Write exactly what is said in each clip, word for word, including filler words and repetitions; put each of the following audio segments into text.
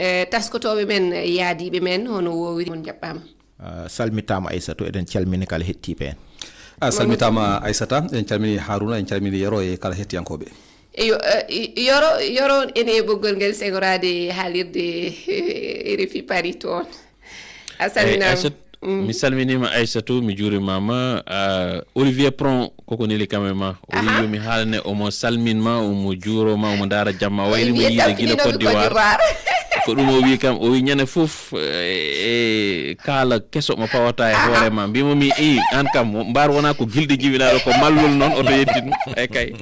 Eh, taskotooɓe men, eh, yaadiiɓe men, hono woowiri mon, njaɓɓaama. Ah, salmitaama Aysatu, eɗen calmini kala heɗtiiɓe en. A salmitaama Aysata, en calmini Haruna, en calmini Yero e kala heɗtiyankooɓe. Eyo, eh, i- Yoro, Yoro ene e ɓoggol ngel seŋoraade haalirde R F I Paris toon. A Eyi, salminaama. Aysat, Mm. mi salminiima Aysatu, mi juurimaama. Ah, Olivier Pron, koko neli kam e ma. O Aha. wiyi yo mi haalane, omo salmin ma, omo juuro ma, omo ndaara jamma. O wayri mo Olivier yiide gila tampinino Côte mi Côte d'Ivoire. d'Ivoire. Ko ɗum o wiyi kam, o wiyi ñande fof, eh, eh, kaala keso mo pawata e Aha. hoore ma. Mbimo mi, i, aan kam, mbaar wona ko gilɗi jibinaaɗo, ko mallol noon, oto yettin mo. E kay.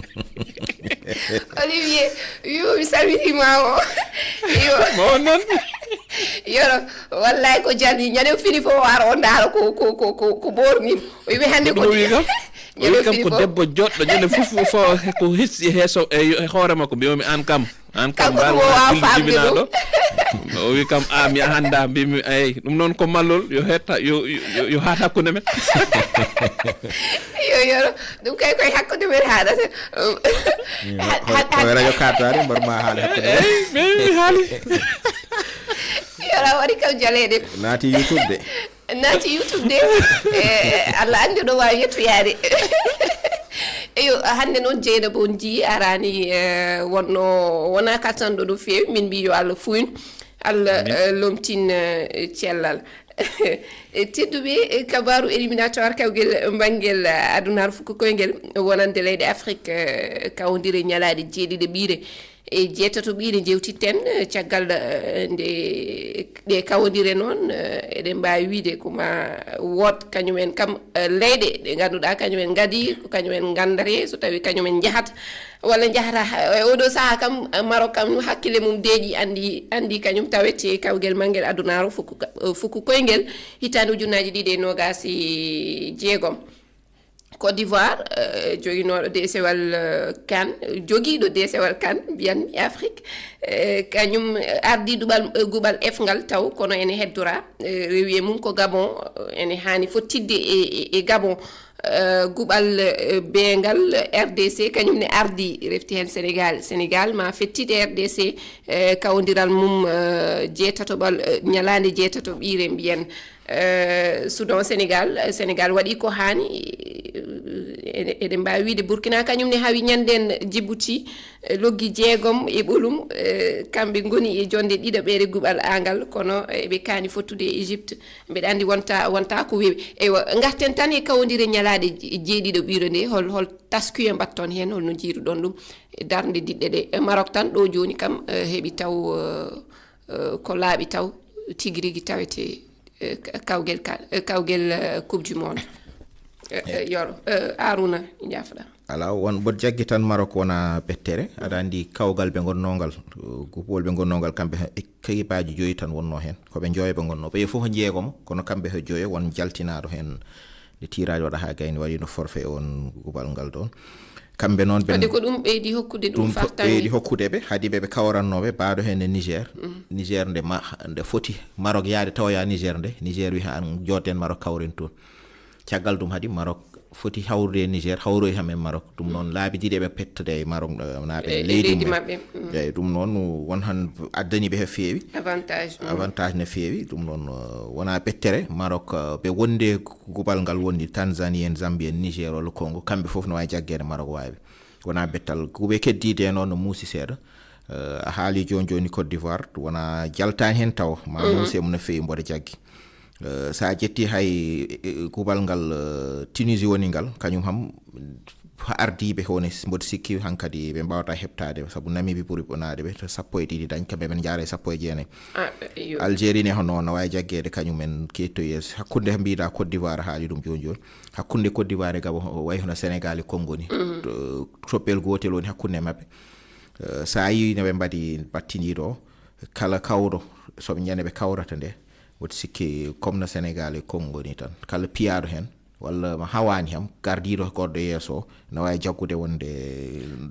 Olivier, yo mi salminiima o. Yo. Mo on noon. Yoro, wallahi ko jalni. Ñande fini fof o ara o ndaara ko, ko, ko, ko, ko boormin. O wiyi hannde Ko ko ɗum o wiyi kam? O Ñande wiyi kam fini ko fof. debbo joɗɗo, ñande fof, fof ko hessi e heeso, e yo-, e hoore makko. Mbiyoomi aan kam, aan kam Kanko mbaar ɗum o wona waawa gilɗi faamde jibinaaɗo. ɗum. O wiyi kam, a, mi ahan da, mbimi, eyi, ɗum noon ko mallol, yo hetta, yo, yo, yo, yo haat hakkunde men. Yo, yo, ɗum kay koye hakkunde men haɗata. Had- had- Koye radio kattaari, mbar ma haala hakkunde men. Eyi, mi, mi haali. Yoro waɗi kam jaleeɗe. Naati YouTube de. Naati YouTube de. Eh, Allah anndi ɗo waawi yettoyaade. Eyo, hannde noon Jeynaba on jii araani, eh, wonno wona kattanɗo no feewi, min mbi yo Allah fuyn, Allah, Amin. eh, lomtin, eh, cellal. E tedduɓe, e kabaaru éliminatoire kawgel mbanngel, eh, adunaaru fuku koyngel wonande leyɗe Afrique, eh, kawondire ñalaaɗe jeeɗiɗe ɓiire e jeetato ɓiire jewtitten, eh, caggal, eh, nde ɗe kawondire noon, eh, eɗen mbaawi wiide ko ma wood kañum en kam, eh, leyɗe ɗe ngannduɗaa kañum en ngadi, ko kañum en nganndare, so tawi kañum en njahat walla njahata, eh, e oɗo sahaa kam, eh, Maroc kam hakkille mum deeƴi, anndi, anndi kañum tawete kawgel mangel adunaaru fuku ka-, eh, fuku koyngel hitaande ujunnaaji ɗiɗi e noogaas e jeegom. Côte d'Ivoire, eh, joginooɗo deesewal, eh, kan, jogiiɗo deesewal kan, mbiyanmi Afrique, eh, kañum, eh, ardii duɓal, eh, guɓal F ngal taw, kono ene heddora, eh, rewi e mum ko Gabon, eh, ene haani fottidde e, e, e Gabon. Eh, guɓal, eh, B ngal R D C, kañum ne ardii, refti heen Sénégal. Sénégal ma fettit e R D C, eh, kawondiral mum, eh, jeetatoɓal, eh, ñalaande jeetato ɓiire mbiyen. Eh, Soudan, Sénégal, eh, Sénégal waɗi ko haani, eh, eɗen mbaawi wiide Burkina kañum ne hawi ñanden Djibouti, eh, loggi jeegom e ɓolum, eh, kamɓe ngoni e jonde ɗiɗaɓere guɓal A ngal, kono, eh, ɓe kaani fottude e Égypte. Mbeɗa anndi wonta, wonta ko wewi. Eywa, ngarten tan e kawondire ñalaaɗe je-, jeeɗiɗo ɓiire nde, hol, hol taskuye mbatton heen, holno jiiruɗon ɗum e darnde diɗɗe ɗe? E Maroc tan ɗo jooni kam, eh, heɓi taw, eh, eh, ko laaɓi taw tigi rigi tawete, eh, ka-, kawgel ka-, eh, kawgel, eh, Coupe du Monde. Eh, eh, Yoro, eh, Aruna, jaafoɗa. Ala, won mboɗo jaggi tan Maroc wona bettere. Aɗa anndi kawgal ɓe ngonnoo ngal, uh, gupol ɓe ngonnoo ngal, kamɓe he-, e kayibaaji joyi tan wonnoo heen. Ko ɓe joyo ɓe ngonnoo. Ɓe fof ko jeegomo, kono kamɓe ko joyo, won jaltinaaɗo heen. Nde tiraaji waɗa haa gayni waɗi no forfait on gubal ngal ɗoon. Kamɓe noon ɓe Kadi ko ɗum ɓeydi hokkude ɗum ɗum ko fartaŋŋe. ɓeydi hokkude ɓe, hadi ɓe ɓe kawrannooɓe, baaɗo heen e Niger. Mhm. Niger nde ma, nde foti Maroc yaade tawoya Niger nde, Niger wi haa an jooten Maroc kawren toon. Caggal ɗum hadi Maroc foti hawrude e Niger, hawroyi kam e Maroc. Ɗum noon laabi ɗiɗi eɓe pettude e Maroc, eh, naaɓe E, e leydi leydi mumen. maɓɓe. Mm. Eyi, ɗum noon won han addani ɓe he feewi. Avantage, mm. Avantage no feewi. Ɗum noon, eh, wona ɓettere Maroc, eh, ɓe wonde gubal ngal wondi Tanzanie en, Zambie en, Niger walla Congo, kamɓe fof no waawi jaggeede Maroc waawi ɓe. Wona bettal. Ko ɓe keddiide noon no muusi seeɗa. Eh, a haali jooni jooni Côte d'Ivoire, wona jaltaani heen tawa, ma Mhm. muusi e mum no feewi mboɗo jaggi. Eh, so a ƴetti hay, eh, gubal ngal, eh, Tunisie woni ngal, kañum ham, ha ardiiɓe woni s-, mboɗo sikki hankadi ɓe mbaawata heɓtaade, sabu Namibie ɓuri bonaade ɓe, to sappo e ɗiɗi dañ, kamɓe ɓe njaara e sappo e jeenayi. Ah, iyo. Algérie ne hono no waawi jaggeede kañum en kettoyi e s-, hakkunde mbiɗa Côte d'Ivoire haali ɗum jooni jooni. Hakkunde Côte d'Ivoire e Gabon, o wayi hono Sénégal e Congo ni. Mhm. To, toppel gootel woni hakkunde maɓɓe. Eh, so a yii no ɓe mbaɗi battiniiɗo o, kala kawɗo, so ɓe njani ɓe kawrata nde, woto sikki comme no Sénégal e Congo ni tan. Kala piyaaɗo heen, walla mo hawaani ham, gardiiɗo goɗɗo yeeso o, no waawi jaggude wonde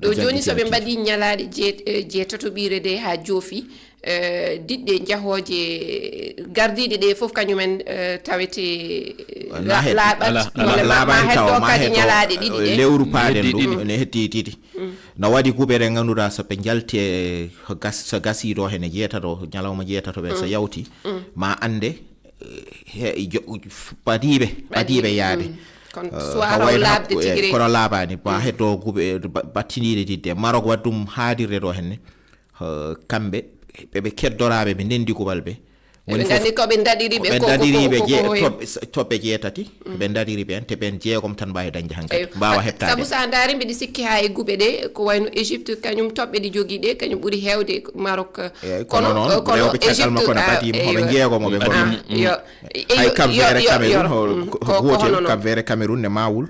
Ɗo jooni so ɓe jaggi mbaɗi ñalaaɗe jee-, eh, jeetato ɓiire nde haa joofi, eh, diɗɗe jahooje gardiiɗe ɗe fof kañumen, eh, tawete laaɓat, walla ma heddo kadi ñalaaɗe ɗiɗi ɗe. Lewru paaɗen ɗum ne heddi titi. No waɗi kuɓere ngannduɗaa so ɓe njalti e so gasi ɗo hene jeetato, ñalawma jeetato ɓe so yawti, ma annde badiiɓe badiiɓe yaade. Kono laabaani ba heddo kuɓe battindiiɗe didde marok waɗ ɗum haadirde ɗo henne. Kamɓe ɓeɓe keddoraaɓe ɓe ndenndi kuɓal ɓe. Woni fof ko ɓe ndaɗiri ɓe toɓɓe jeetati. Ɓe ndaɗiri ɓeen te ɓeen jeegom tan mbaawi dañde hankadi mbaawa heɓtaade. Sabu so a ndaari mbiɗa sikki haa e guɓe ɗe ko wayno Égypte kañum toɓɓe ɗe jogii ɗe kañum ɓuri heewde Marok. Kono noon rewɓe caggal makko ne ɓadii mo hoɓe jeegom oɓe ngoni. Hay Cap Vert e Cameroun ko gootel. Cap Vert e Cameroun ne mawul.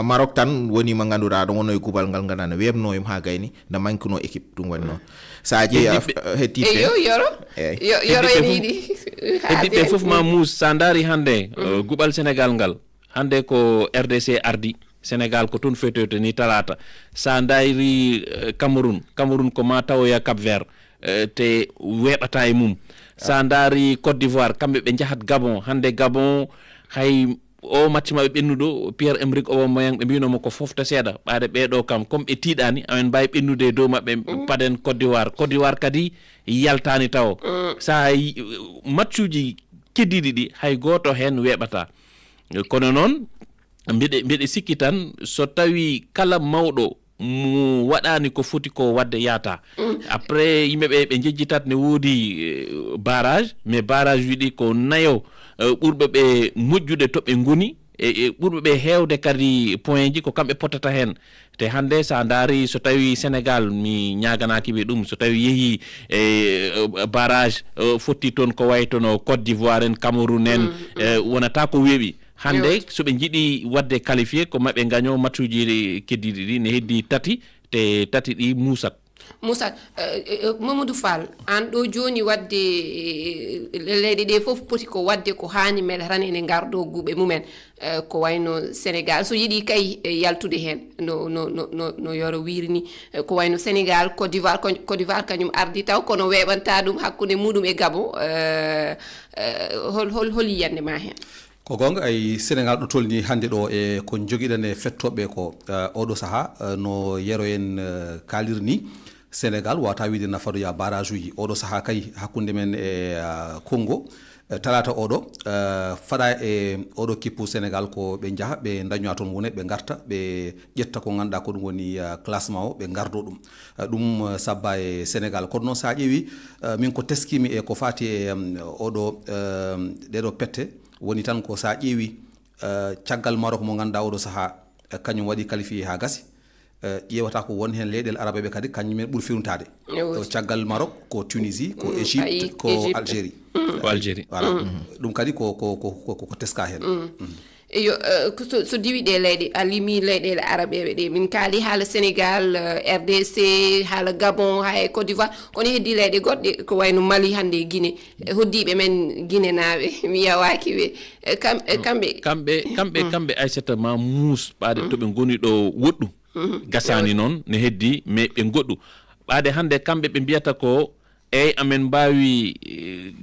Marok tan woni mo ngannduɗaa ɗo wonno e gubal ngal ngana ne weeɓnoyum haa gayni. Na manquino équipe ɗum woni noon. Sa jeeyi heddiɓe yoro yoro en yiɗi heddiɓe fof ma muus sa ndaari hannde guɓal Sénégal ngal. Hannde ko R D C ardi Sénégal ko toon fetoyto ni talaata. Sa ndaari Cameroun, Cameroun ko ma tawoya Cap Vert te weeɓata e mum. Sa ndaari Côte d'Ivoire kamɓe ɓe njahat Gabon. Hannde Gabon hay o match maɓɓe ɓennuɗo Pierre Emerick Aubameyang ɓe mbinomo ko fofta seeɗa ɓaade ɓeeɗo kam comme ɓe tiiɗani amen mbawi ɓennude e dow maɓɓe. Paden Côte d'Ivoire Côte d'Ivoire kadi yaltani tawo. Sa matchuji keddiɗi ɗi hay goto hen weeɓata. Kono noon mbiɗe mbiɗe sikki tan so tawi kala mawɗo mo waɗaani ko foti ko waɗde yaata. Après yimɓe ɓe ɓe njejjitat ne woodi barrage mais barrage wiɗi ko nayo ɓurɓe ɓe moƴƴude to ɓe ngoni e ɓurɓe ɓe heewde kadi point ji ko kamɓe potata heen. Te hannde so a ndaari so tawi Sénégal mi ñaaganaaki ɓe ɗum so tawi yehi e barrage fotti toon ko waytono Côte d'Ivoire en Cameroun en wonata ko weeɓi. Hannde so ɓe njiɗi waɗde qualifié ko maɓe gaño matchuji keddiiɗi ɗi ne heddi tati te tati ɗi muusat. Muusat. Mamadou Fall, aan ɗo jooni waɗde leyɗe ɗe fof poti ko waɗde ko haani mbele tan ene ngardo guuɓe mumen. Ko wayno Sénégal so yiɗi kay yaltude heen no no no no yoro wiiri ni. Ko wayno Sénégal Côte d'Ivoire Côte d'Ivoire kañum ardi taw kono weeɓanta ɗum hakkunde muɗum e Gabon. Hol hol hol yiyannde ma heen? Ko goonga, ay Senegaal ɗo tolnii hannde ɗo e ko njogiɗen e fettooɓe ko, oɗo sahaa, no Yero en kaaliri nii, Senegaal waawata wiyde na fadoya barrage uji. Oɗo sahaa kay hakkunde men e Congo, talaata oɗo, faɗa e oɗo kippu Senegaal ko ɓe njaha ɓe ndañoya toon wone ɓe ngarta ɓe ƴetta ko ngannduɗaa ko ɗum woni classement o ɓe ngardoo ɗum. Ɗum sabba e Senegaal. Kono noon so a ƴeewi min ko teskiimi e ko faati e oɗo ɗeɗo pette, woni tan ko so a ƴeewi caggal Marok mo ngannduɗaa oɗo sahaa kañum waɗi qualifié haa gasi. Ƴeewata ko won heen leyɗeele arabeeɓe kadi kañum en ɓuri fewntaade. Caggal Marok ko Tunisie, ko Égypte, ko Algérie. Ko Algérie. Voilà. Ɗum kadi ko ko ko ko teska heen. Eyo. So diwi ɗe leyɗe a limi leyɗeele arabeeɓe ɗe min kaali haala Sénégal, R D C, haala Gabon, haa e Côte d'Ivoire, kono heddi leyɗe goɗɗe ko wayno Mali hannde e Guinée. Hoddiiɓe men Guinée naaɓe mi yawaaki ɓe. Kamɓe kamɓe kamɓe kamɓe Aissata ma muus ɓaade to ɓe ngoni ɗo woɗɗum. Gasani noon ne heddi mais ɓe goɗɗu ɓaade hannde kamɓe ɓe mbiyata ko eyi amen mbaawi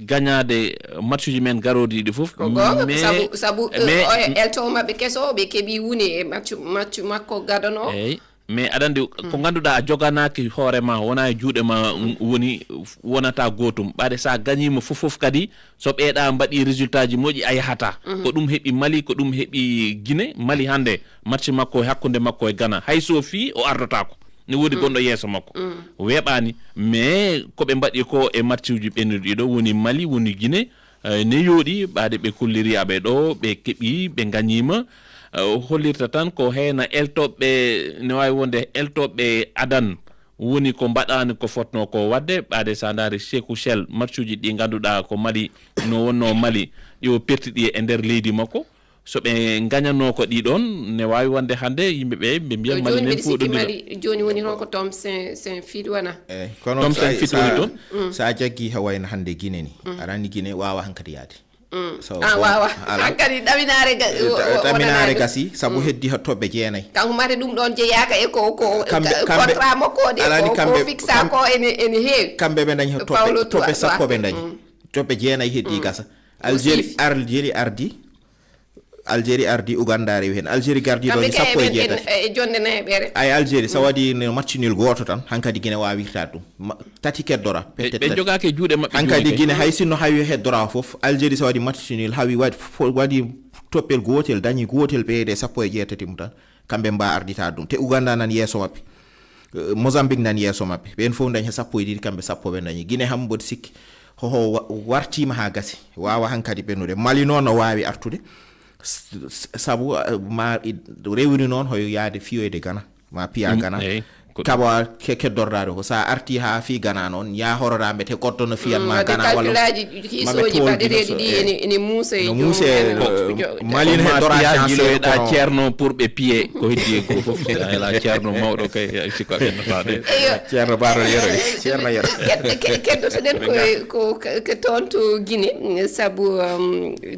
gañaade matchuji men garooɗi ɗi fof. Ko goonga. Sabu sabu oyo eltowo maɓɓe keso o ɓe keɓi wune e matchu matchu makko gadano. Eyi mais aɗa anndi ko ngannduɗaa a joganaaki hoore ma wona e juuɗe ma woni wonata gootum ɓaade so a gañiima fof fof kadi so ɓeeɗa mbaɗi résultat ji moƴƴi a yahata. Ko ɗum heɓi Mali ko ɗum heɓi Guinée. Mali hannde match makko e hakkunde makko e Gana hay so fii o ardotaako ne woodi gonɗo yeeso makko. Weeɓaani mais ko ɓe mbaɗi ko e matchuji ɓennuɗi ɗiɗo woni Mali woni Guinée. Ne yooɗi ɓaade ɓe kolliri aɓe ɗo ɓe keɓi ɓe gañiima. Hollirta tan ko heyna eltoɓe ne waawi wonde eltoɓe adan woni ko mbaɗaani ko fotnoo ko waɗde ɓaade so a ndaari Sekou Shell matchuji ɗi ngannduɗaa ko Mali no wonnoo Mali ɗi o perti ɗi e nder leydi makko. So ɓe ngañanoo ko ɗi ɗoon ne waawi wonde hannde yimɓe ɓe ɓe mbiya Mali nen fof ɗo jooni woni toon ko Tom Sen Sen Fit wona. Eyi kono Tom Sen Fit woni toon. So a jaggii ha wayno hannde Guinée ni aɗa anndi Guinée waawa hankadi yaade. Mm. So ah, bon, waawa. Ala. Hankadi ɗaminaare ga- wo- wo- ɗaminaare wonanaani. Gasi sabu heddi ha toɓɓe jeenayi. Kanko mate ɗum ɗon jeyaaka e ko ko kamɓe kamɓe contrat makko de alani ko kamɓe fixa kam- ko ene ene heewi. Kamɓe ɓe dañi toɓɓe sappo ɓe dañi. Mm. Toɓɓe jeenayi heddi gasa. Algérie algérie ardi. Algérie ardi, Uganda rewi hen. Algérie gardi ɗo ni sappo e jeetati. E jonde nayaɓere. Ay Algérie sa waɗi no match nul goto tan hankadi Guinée wawirta ɗum. Tati keddora. Ɓe jogaaki e juuɗe maɓɓe. Hankadi Guinée hay sinno hawi heddora fof Algérie sa waɗi match nul hawi waɗi toppel gotel dañi gotel ɓeyde sappo e jeetati mum tan. Kamɓe mba ardita ɗum te Uganda nan yeeso maɓɓe. Mozambique nan yeeso maɓɓe ɓen fof dañi he sappo e ɗiɗi kamɓe sappo ɓe dañi Guinée ham mboɗo sikki hoho wartima ha gasi wawa hankadi ɓennude Mali noon no wawi artude. Sabu ma rewiri noon hoyo yaade fiyoyde Gana ma piya Gana. Tawa keddorɗaade ko so a arti haa fii Gana noon yaa horoɗaa mbete goɗɗo no fiyat ma Gana walla maɓe tooldi no muuse. Mali ne dora chance kono ceerno pour ɓe piye ko heddi e ko fof ala ceerno mawɗo kay sikko ɓennataade. Ceerno baɗo yero ceerno yero. Keddotoɗen ko ko toon to Guinée sabu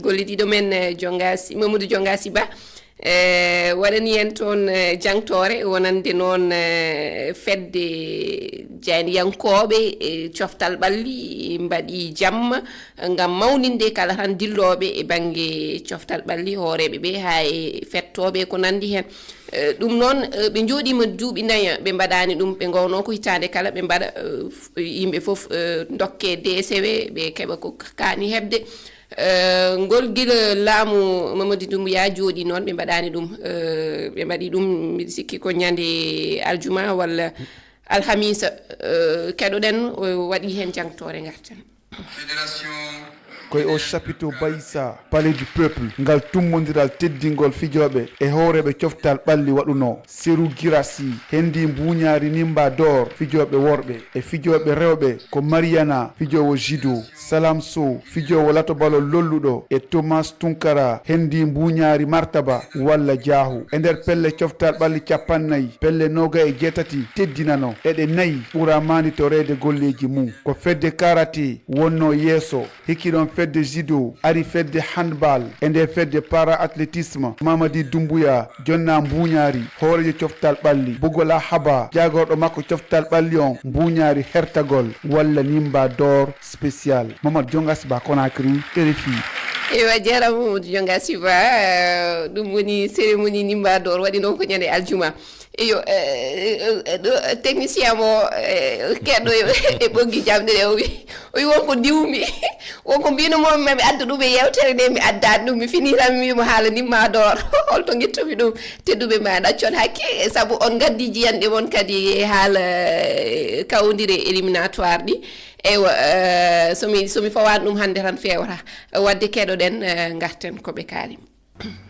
golle ɗiɗo men jongasi Mamadou Jongasi Ba. E waɗani en toon e jangtoore wonande noon e fedde jayniyankooɓe e coftal ɓalli mbaɗi jamma ngam mawninde kala tan dillooɓe e bannge coftal ɓalli hooreeɓe ɓe haa e fettooɓe ko nanndi heen. E ɗum noon e ɓe njooɗiima duuɓi nayo ɓe mbaɗaani ɗum ɓe ngownoo ko hitaande kala ɓe mbaɗa e yimɓe fof e ndokke D C W ɓe keɓa ko kaani heɓde. Ngol gila laamu Mamadi Doumbouya jooɗi noon ɓe mbaɗaani ɗum ɓe mbaɗi ɗum mbiɗa sikki ko ñande aljuma walla alhamisa. Keɗoɗen o waɗi heen jangtoore ngarten. Koye o chapiteau Baïssa palais du peuple ngal tummbondiral teddingol fijooɓe e hooreeɓe coftal ɓalli waɗunoo. Serou Guirassy, Hendy Mbuñaari Nimba Dor fijooɓe worɓe e fijooɓe rewɓe ko Mariana fijoowo judo, Salam Sow fijoowo lato balo lolluɗo e Thomas Tunkara Hendy Mbuñaari Martaba walla Jaahu. E nder pelle coftal ɓalli cappannayi, pelle noogay e jeetati teddinano e ɗe nayi ɓura maanditoreede golleeji mum. Ko fedde karate wonnoo yeeso. Hikki ɗoon fedde judo ari fedde handball e nde fedde para athlétisme Mamadi Doumbouya jonna mbuuñaari hooreejo coftal ɓalli Bugola Haba jaagorɗo makko coftal ɓalli on mbuuñaari hertagol walla nimba d'or spécial. Mamadou Jonga Siba Conakry, R F I. Eywa jarama Mamadou Jonga Siba. Ɗum woni cérémonie nimba d'or waɗi noon ko ñande aljuma. Iyo ɗo technicien mo keɗɗo e ɓoggi jamɗe ɗe o wi o wi wonko diwmi wonko mbino momi mami adda ɗum e yewtere nde mi addani ɗum mi fini tan mi wimo haala nimma door holto guittumi ɗum tedduɓe ma ɗaccon hakke saabu on gaddi jiyanɗe mon kadi e haala kawdire éliminatoire ɗi eywa somi somi fawani ɗum hande tan fewata wadde keɗoɗen garten koɓe kaalimi.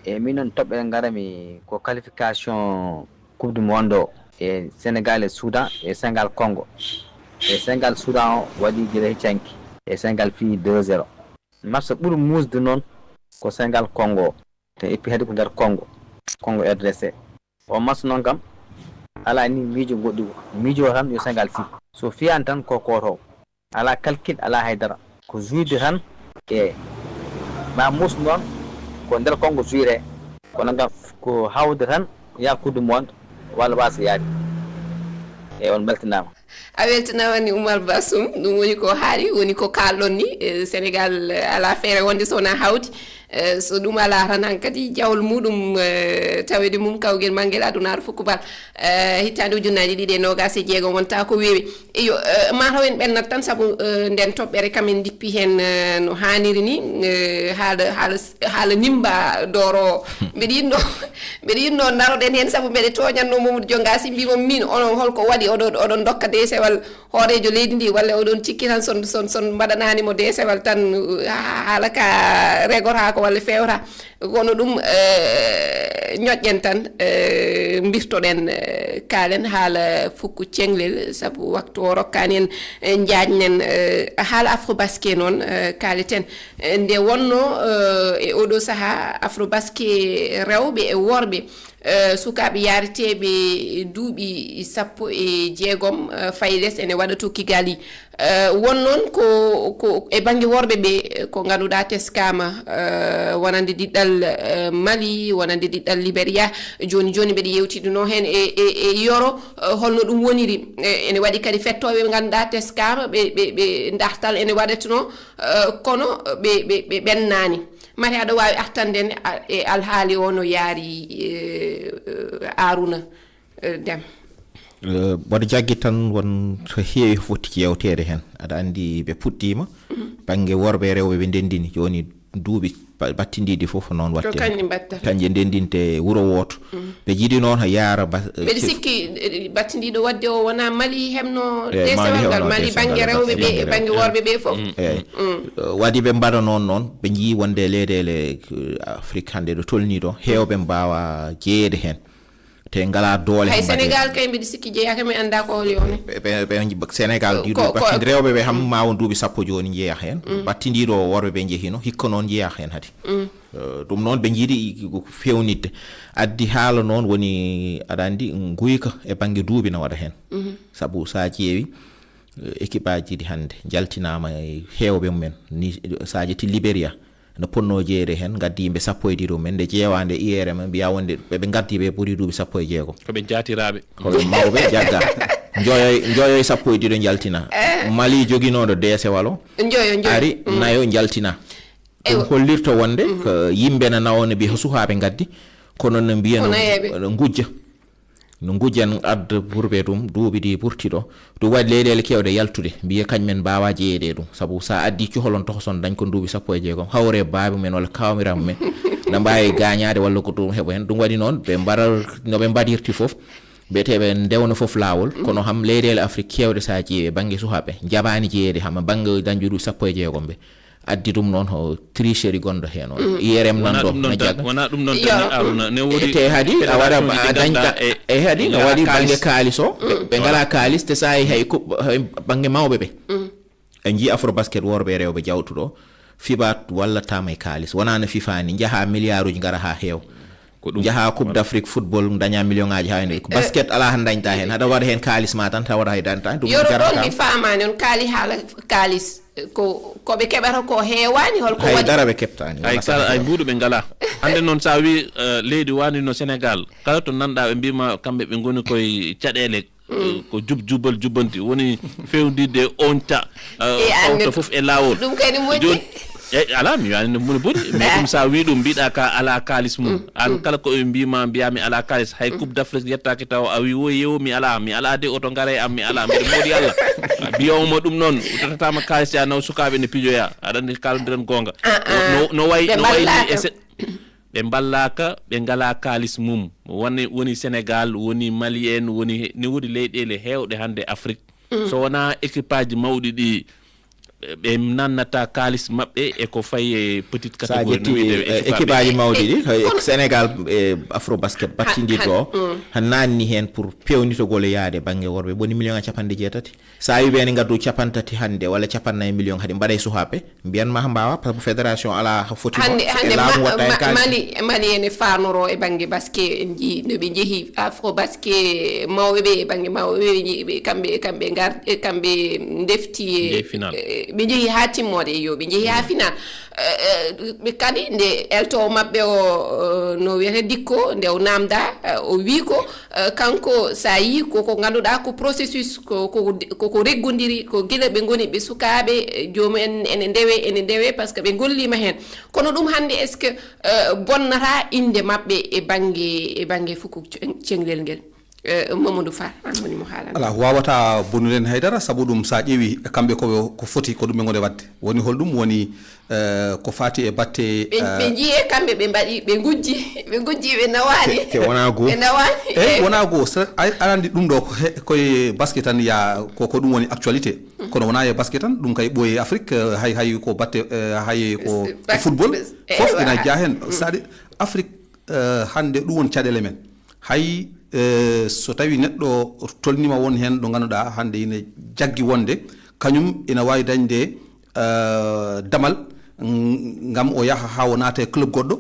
E minen toɓɓere ngarami ko qualification coupe du monde o e Sénégal e Soudan e Sénégal Congo e Sénégal Soudan o waɗi gila heccanki e Sénégal fii deux zéro. Match ɓuri muusde noon ko Sénégal Congo o te eppi hadi ko nder Congo Congo R D C. O match noon kam alaa ni miijo goɗɗi ko miijo o tan yo Sénégal fii so fiyaani tan ko kooto o. Alaa calcul alaa hay dara ko jouide tan. E ma mus noon ko nder konngo jouire kono ngam ko hawde tan yaha coupe du monde walla wasa yaade. E on mbeltanaama. A weltanaama ni Oumar Bassoum ɗum woni ko haali woni ko kaalɗon ni e Sénégal alaa feere wonde so wonaa hawdi. So ɗum alaa tan hankadi jawol muɗum tawede mum kawgel manngel adunaaru fof kubal hitaande ujunnaaji ɗiɗi e noogaas e jeegom wonta ko weewi. Iyo mataw en ɓennat tan sabu nden toɓɓere kam en dippi heen no haaniri ni haala haala haala nimba dooro o mbeɗa yinno mbeɗa yinno ndaroɗen heen sabu mbeɗa tooñatno Mamadou Jonga si mbimo min onon holko waɗi oɗon oɗon dokka deesewal hooreejo leydi ndi walla oɗon cikki tan son son son mbaɗanani mo deesewal tan haala ka regotako walla fewta Kono ɗum, eh, ñoƴƴen tan, eh, mbirtoɗen, eh, kaalen haala fukku ceŋlel, sabu waktu o rokkaani en, eh, njaajnen, eh, haala Afrobasket noon, eh, kaaleten. Eh, nde wonnoo, eh, e oɗo sahaa, Afrobasket rewɓe e worɓe, eh, sukaaɓe yaareteeɓe duuɓi sappo e jeegom, eh, fayi les ene waɗa to Kigali. Eh, won noon ko, ko e bannge worɓe ɓe, ko ngannduɗaa teskaama, eh, wonande diɗɗal, eh, Mali, wonande diɗɗal Liberia. Jooni jooni mbeɗa yewtidunoo heen e, e, e Yoro, eh, holno ɗum woniri. Eh, ene waɗi kadi fettooɓe ɓe ngannduɗaa teskaama, ɓe, ɓe, ɓe dartal ene waɗatunoo, eh, kono ɓe, ɓe, ɓe ɓennaani. Mate aɗa waawi artande en a-, e alhaali o no yaari, eh, eh, Aruna, eh, Dem. Eh, mboɗo jaggi tan won ko heewi foti yewteede heen. Aɗa anndi ɓe puɗɗiima, bannge worɓe e rewɓe ɓe ndenndini. Jooni duuɓi ba-, battindiiɗi fof ko noon Ko waɗte. Kañƴe mbaɗta. Kañƴe ndenndinte wuro wooto. Ɓe njiɗi noon ha yaara ba-, Mbeɗa sikki, eh, battindiiɗo waɗde o wonaa Mali heɓno Eh, Mali deesewal ngal, heɓno Mali deesewal bannge ngal, rewɓe ɓe e bannge bannge worɓe ɓe fof. Eeyi. Eh, waɗi ɓe mbaɗa noon noon, ɓe njii wonde leyɗeele, eh, Afrik hannde ɗo tolnii ɗo, heewɓe mbaawa jeyeede heen. Te ngalaa doole Hay he mbaɗe. Senegal kay mbiɗa sikki jeyaaka, mi anndaa ko holi o ne. Ɓe, ɓe, ɓe, Senegal Ko, ɗiɗo ko, ko, battindiiɗo rewɓe ɓe ham maawo duuɓi sappo jooni njeyaa heen. Battindiiɗo worɓe ɓe njehinoo, hikka noon njeyaa heen hadi. Eh, ɗum noon ɓe njiɗi ko feewnitde. Addi haala noon woni, aɗa anndi, nguyka e bannge duuɓi na waɗa heen. Sabu so a ƴeewi, eh, équipe aji ɗi hannde njaltinaama e heewɓe mumen. Ni, so a ƴetti Liberia, no potnoo jeyeede heen, ngaddi yimɓe sappo e ɗiɗo mumen, nde ƴeewaa nde I R M, mbiyaa wonde ɓe, ɓe ngaddi ɓe ɓuri duuɓi sappo e jeegom. Ko ɓe jaatiraaɓe. Ko ɓe mawɓe jaggaa. Njoyo, njoyo e sappo e ɗiɗo njaltina. Mali joginooɗo deesewal o, Njoyo, njoyo. Ari, nayo njaltina. Ɗum Eywa. Hollirta wonde ko yimɓe na nawoo no mbiya ko suhaaɓe ngaddi, kono no mbiya Ko no, nayeeɓe. No ngujja. No ngujja no adda pour ɓe ɗum, duuɓi ɗi ɓurti ɗo. Ɗum waɗi leyɗeele keewɗe yaltude, mbiya kañum en mbaawaa jeyeede e ɗum. Sabu so a addii cuholon tokoson dañ ko duuɓi sappo e jeegom, hawre baabi mum en walla kaawmiraaɓe mum en, na mbaawi gaañaade walla ko ɗum heɓa heen. Ɗum waɗi noon, ɓe mbaɗa, no ɓe mbaɗirti fof, mbiyetee ɓe ndewna fof laawol, kono ham leyɗeele Afrik keewɗe so a ƴeewi e bannge suhaaɓe, njaɓaani jeyeede ham e bannge dañɓe duuɓi sappo e jeegom ɓe. Addi ɗum noon ko tricherie gonɗo heen o. I R M Wonaa nan ɗo, ɗum noon na tan, jagga. Wonaa ɗum noon tan, Aruna. Ne woodi Te hadi, a waɗa, fédération ji a ɗi dañta, ngannduɗaa e, e hadi, no waɗi bannge kaalis. Kaalis o, ɓe, ɓe ngalaa kaalis, te so a yehi hay kub-, hay bannge mawɓe ɓe. En njii Afrobasket worɓe e rewɓe jawtuɗo, fiɓa wallataama e kaalis. Wonaa no fifa ni, njaha milliard uji ngara haa heew. Ko ɗum. Njaha Coupe d'Afrique football, daña million ŋaaji haa hende. Ko basket alaa han dañta heen. Haɗa waɗa heen kaalis ma tan, tawa hay dañta. Ɗum Yoro ɗon jarata. Mi faamaani on kaali haala kaalis. Ko, ko ɓe keɓata ko heewaani, hol ko Hay waɗi? Dara ɓe keɓtaani. Ay Wona kala, saɗa ay ko. Mbuuɗu ɓe ngalaa. Hannde noon, so a wii, eh, leydi wani no Senegal, kala to nanɗaa ɓe mbiima kamɓe ɓe ngoni koye caɗeele, eh, ko jub jubal jubbanti, woni fewndirde on ta, eh, E, an fawta ne, fof e laawol. Ɗum kay ne moƴƴi. Jooni, e, alaa, mi wiyaani no moni boni, mais ɗum so a wii ɗum, mbiɗa ka alaa kaalis mum. An kala ko ɓe mbiima, mbiyaa mi alaa kaalis. Hay Coupe d'Afrique yettaaki taw a wii, "Wo yeewo, mi alaa, mi alaa de, oto ngare am, mi alaa, mbiɗa moodi Allah." Mbiyooma ɗum noon, uddatataa ma kaalis, ya naw sukaaɓe ne pijoya. Aɗa anndi, kaalodiren goonga. Ah, ah. No, no wayi, Ɓe no wayi ni mballaaka. e se-, ɓe mballaaka, ɓe ngalaa kaalis mum. Woni, woni Senegal, woni Mali en, woni he-, ne woodi leyɗeele heewɗe hannde Afrik. So wonaa équipe aji mawɗi ɗi, ɓe nannata kaalis maɓɓe e ko fayi e petite Sa catégorie, no ƴetti, wiyetee eh, équipe aji mawɗi ɗi, hay Kono Senegal, eh, Afrobasket battindiiɗo o, han naanni heen pour peewnitogol e yaade bannge worɓe, woni million e capanɗe jeetati. So a wii ɓe ne ngaddu capanɗe tati hannde walla capanɗe nayi million, hade mbaɗa e suhaaɓe, mbiyan ma mbaawa, par ce que fédération alaa foti Hannde, mo, hannde e laamu ma-, watta e ma-, kaalis. Mali, Mali ene faanoro e bannge basket, en njii no ɓe njehi Afrobasket mawɓe ɓe e bannge mawɓe ɓe, ɓe njehi ɓe, kamɓe, kamɓe ngar-, e kamɓe ndefti e, Njehi final. E, ɓe njehi haa timmoode, yo, ɓe njehi haa final. Eh, eh, ɓe kadi nde eltoowo maɓɓe o, eh, no wiyetee Dikko, nde o naamndaa, eh, o wii ko, eh, kanko so a yii ko, ko ngannduɗaa ko processus, ko, ko, ko, ko reggondiri, ko gila ɓe ngoni ɓe sukaaɓe, eh, joomum en ene ndewe, ene ndewe, par ce que ɓe ngolliima heen. Kono ɗum hannde, est-ce que, eh, bonnataa innde maɓɓe e bannge, e bannge fukku ce-, ceŋlel ngel? Eh, Mamadou Fall, an woni mo haalanta. Alaa, waawataa bonnude en haydara, sabu ɗum, so a ƴeewi kamɓe ko, ko foti, ko ɗum ɓe ngoni waɗde. Woni holɗum? Woni, eh, ko faati e batte, Ɓe, eh, ɓe njiyee kamɓe, ɓe mbaɗi, ɓe ngujji, ɓe ngujji, ɓe nawaani. Te, te wonaa goo. Ɓe nawaani. Eyi, wonaa goo. So, a, aɗa anndi ɗum ɗo ko he, koye basket tan ya, ko, ko ɗum woni actualité. Kono wonaa e basket tan, ɗum kay ɓooyi e Afrique, eh, hay, hay ko batte, eh, hay ko, ko Bas-, football, bas-, fof ewa. Ina jeyaa heen. C'est-à-dire, Afrique, eh, hannde ɗum won caɗeele men. Hay, eh, so tawi neɗɗo tolnima won heen ɗo ngannduɗaa hannde ina jaggi wonde, kañum ina waawi dañde, eh, damal, mm, ngam o yaha haa o naata e club goɗɗo.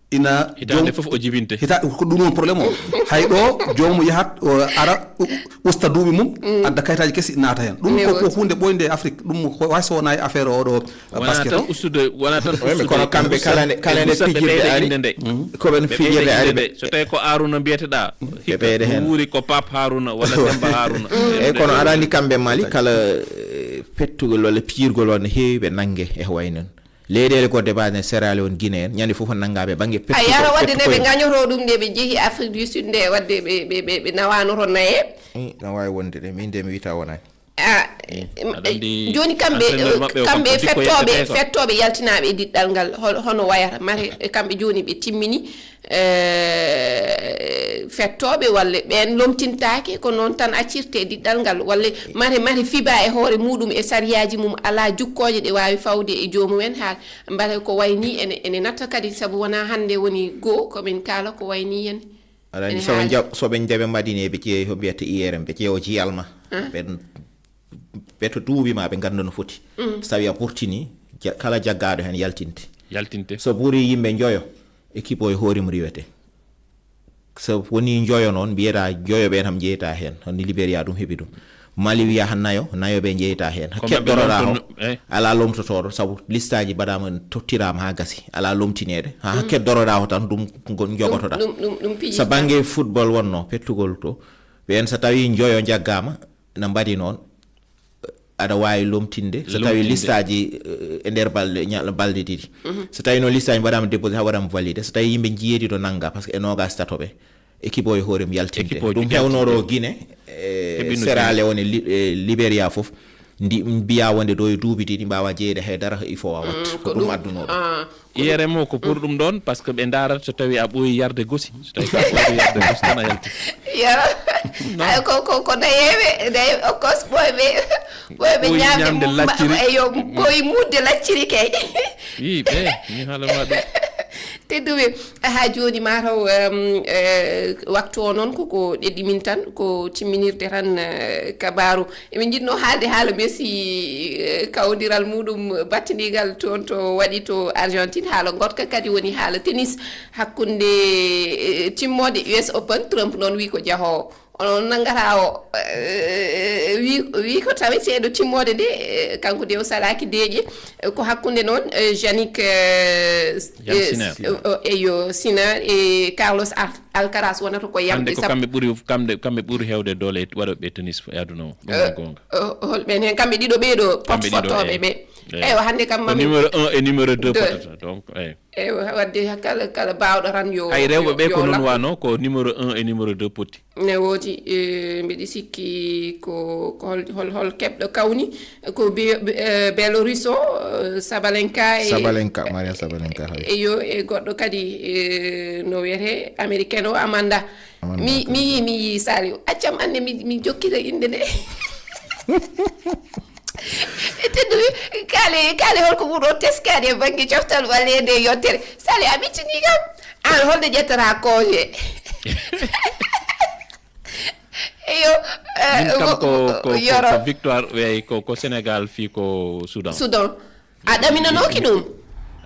Ina hitaande joom-, fof o jibinte. Hita-, ko ɗum won problème o. Hay ɗo joomum yahat, o ara, u-, usta duuɓi mum, adda kayitaaji kesi, naata heen. Ɗum ko, ko huunde ɓooynde e Afrique. Ɗum ko, hay so wonaa e affaire oɗo, wonaa basket tan o. Ustude, wonaa tan. Oui, mais ustude kono kamɓe kala nde, kala nde fijirde ari, inde nde. Ko ɓen fijirde ari ɓe. So tawi ko Haruna mbiyeteɗaa, hikka ɓeyde heen. Wuuri ko Pape Haruna walla Demba Haruna. Eyyi, kono aɗa anndi kamɓe Mali, kala, eh, pettugol walla pijirgol wonde heewi ɓe nannge e ko wayi noon. Leyɗeele goɗɗe mbaɗe Sierra Leone, Guinée en, ñande fof nanngaɓe bannge pettu-, a yara wadde nde ɓe gañoto ɗum nde ɓe jeehi Afrique du Sud nde, wadde ɓe, ɓe, ɓe, ɓe nawanoto naye. Mm, no waawi wonde de, min de mi wita wonani. Ah, mm, em, aɗa anndi jooni kamɓe, entraîneur maɓɓe o kamɓe kam ko dikkoye fettooɓe, ete ko. Fettooɓe yaltinaaɓe e diɗɗal ngal, hol-, hono wayata? Mate, e kamɓe jooni ɓe timmini, eh, fettooɓe, walla ɓeen lomtintaake, ko noon tan accirte e diɗɗal ngal, walla mate, mate fiba e hoore muɗum e sariyaaji mum, alaa jukkooje ɗe waawi fawde e joomum en, haa mbate ko wayi nii ene, ene natta kadi, sabu wonaa hannde woni goo ko min kaala, ko wayi nii en. Aɗa anndi, ene so ɓe haali. Njaɓ-, so ɓe njaɓe Madina, ɓe ƴeewi ko mbiyata I R M, ɓe ƴeewa jiyal ma. Ah. Ɓe, ɓe to duuɓi ma, ɓe ngannda no foti. Mm. So tawi a ɓurtini, ja-, kala jaggaaɗo heen yaltinte. Yaltinte. So ɓuri yimɓe njoyo, équipe o e hoore mum riiwete. So woni njoyo noon, mbiyeɗaa njoyo ɓe tan njeyta heen. Hono Libéria ɗum heɓi ɗum. Mali wiya han nayo, nayo ɓe njeyta heen. Ko maɓɓe keddoroɗaa lomtono, o, eh. Alaa lomtotooɗo, sabu listaaji mbaɗaama, tottiraama haa gasi. Alaa lomtineede. Haa keddoroɗaa o tan, ɗum ko jogotoɗaa. Ɗum, ɗum, ɗum, ɗum piji. So bannge football wonno, pettugol to, ɓeen so tawi njoyo njaggaama, na mbaɗi noon, aɗa waawi lomtinde. So tawi listaaji, eh, e nder balɗe, ña-, balɗe ɗiɗi. Mhm. So tawi noon listaaji mbaɗaama déposé, haa waɗaama validé. So tawi yimɓe njeeɗiɗo nannga, par ce que e noogaas tato ɓe, équipe o e hoore mum yaltinte. Équipe o ɗum hewnoro yaltinte. Guinée, e heɓino Sierra Leone, e Li-, e Libéria fof. Ndi mbiya wonde ɗo e duuɓi ɗiɗi mbaawa jeeyde hay dara, il faut a watta. Mm, ko ko ɗum ɗum adduno ɗum. Ah, ko I R M o ko pour ɗum ɗoon, par ce que ɓe ndaarata so tawi a ɓooyi yarde gosi. So tawi ko a ɓooyi yarde gosi tan a yalti. Yo. Non. Ay, ko, ko, ko nayeeɓe, nayeeɓe, of course, ɓooyɓe, ɓooyɓe ɓooyi ñaamde ñaamde mum, lacciri. Eyo, ɓooyi muutde lacciri kay. Ii, ɓe, mi haala ma ɗum. Tedduɓe, haa jooni mataw, em, eh, waktu o noon koko ɗeɗi min tan, ko timminirde tan, eh, kabaaru. Emin njiɗno haalde haala Messi, eh, kawdiral muɗum battindigal toon to waɗi to Argentine. Haala ngotka kadi woni haala tennis hakkunde, eh, timmoode U S Open. Trump noon wi ko jahoowo. Onon nanngata o, eh, wi, wi ko taweteeɗo timmoode nde, eh, kanko de o salaaki deeƴe. Eh, ko hakkunde noon, eh, Jannik, eh, Jan eh, Sinner. Eh, o, eyo, Sinner e Carlos Al-, Alcaraz wonata ko hannde yamɓe ko sappo. Kamɓe ɓuri, kamɓe, kamɓe ɓuri heewde doole e waɗooɓe tennis e aduna o. Ɗum ko goonga. Eh, hol ɓeen heen? Kamɓe ɗiɗo ɓee ɗo pot-, kamɓe ɗiɗo, fottooɓe eh. Ɓe. Eh. Eywa, hannde kam ko mami numéro un e numéro deux deux. Potata, donc, eh. Eywa, wadde kala, kala baawɗo tan yo, hay rewɓe yo, ɓe yo ko noon laɓɓu. Wano, ko numéro un e numéro deux poti. Ne woodi, eh, mbiɗi sikki ko, ko hol, hol, hol keɓɗo kawni, ko Be-, Be-, eh, Beloruso, eh, Sabalenka e Sabalenka, Maria Sabalenka, hay. Eyo, e goɗɗo kadi, eh, no wiyetee Americain o, Amanda. Amanda Mi, Kane. Mi yii, mi yii Saliou. Accam annde mi, mi jokkita innde nde. E tedduɓe, kaale, kaale holko ɓurɗo teskaade e bannge coftal ɓaleende e yottere? Saliou, a miccini kam. Aan holde ƴettata congé? Eyo, eh, min kam wo-, ko, ko, ko, Yoro. Ko victoire, eyi, ko, ko Sénégal fii ko Soudan. Soudan. A ɗaminanooki ɗum?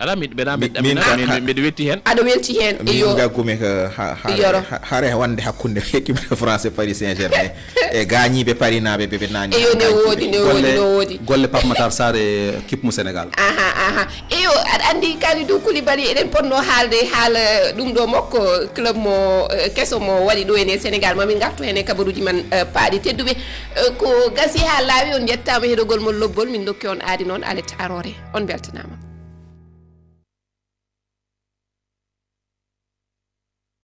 Alaa, mi, mbeɗa, mi, mbeɗa, min mbeɗa, kam mbeɗa, mbeɗa wetti heen. Aɗa welti heen, min eyo. Ngaggumi ko ha-, hare, Yoro. Ha-, hare wonde hakkunde équipe de France e Paris Saint-Germain. E gaañiiɓe Paris naaɓe ɓe, ɓe naani. Eyo, ne woodi, ne woodi, golle, ne woodi. Golle Pape Matar Sarr e équipe mo Sénégal. Aha, aha. Eyo, aɗa anndi Kalidou Koulibaly, eɗen potnoo haalde haala ɗum ɗo makko, club mo, eh, keso mo waɗi ɗo ene Sénégal. Ma min ngartu heen e kabaruuji men, eh, paaɗi tedduɓe. Eh, ko gasi haa laawi, on njettaama heɗogol mon lobbol, min ndokki on aadi noon alet aroore. On mbeltanaama.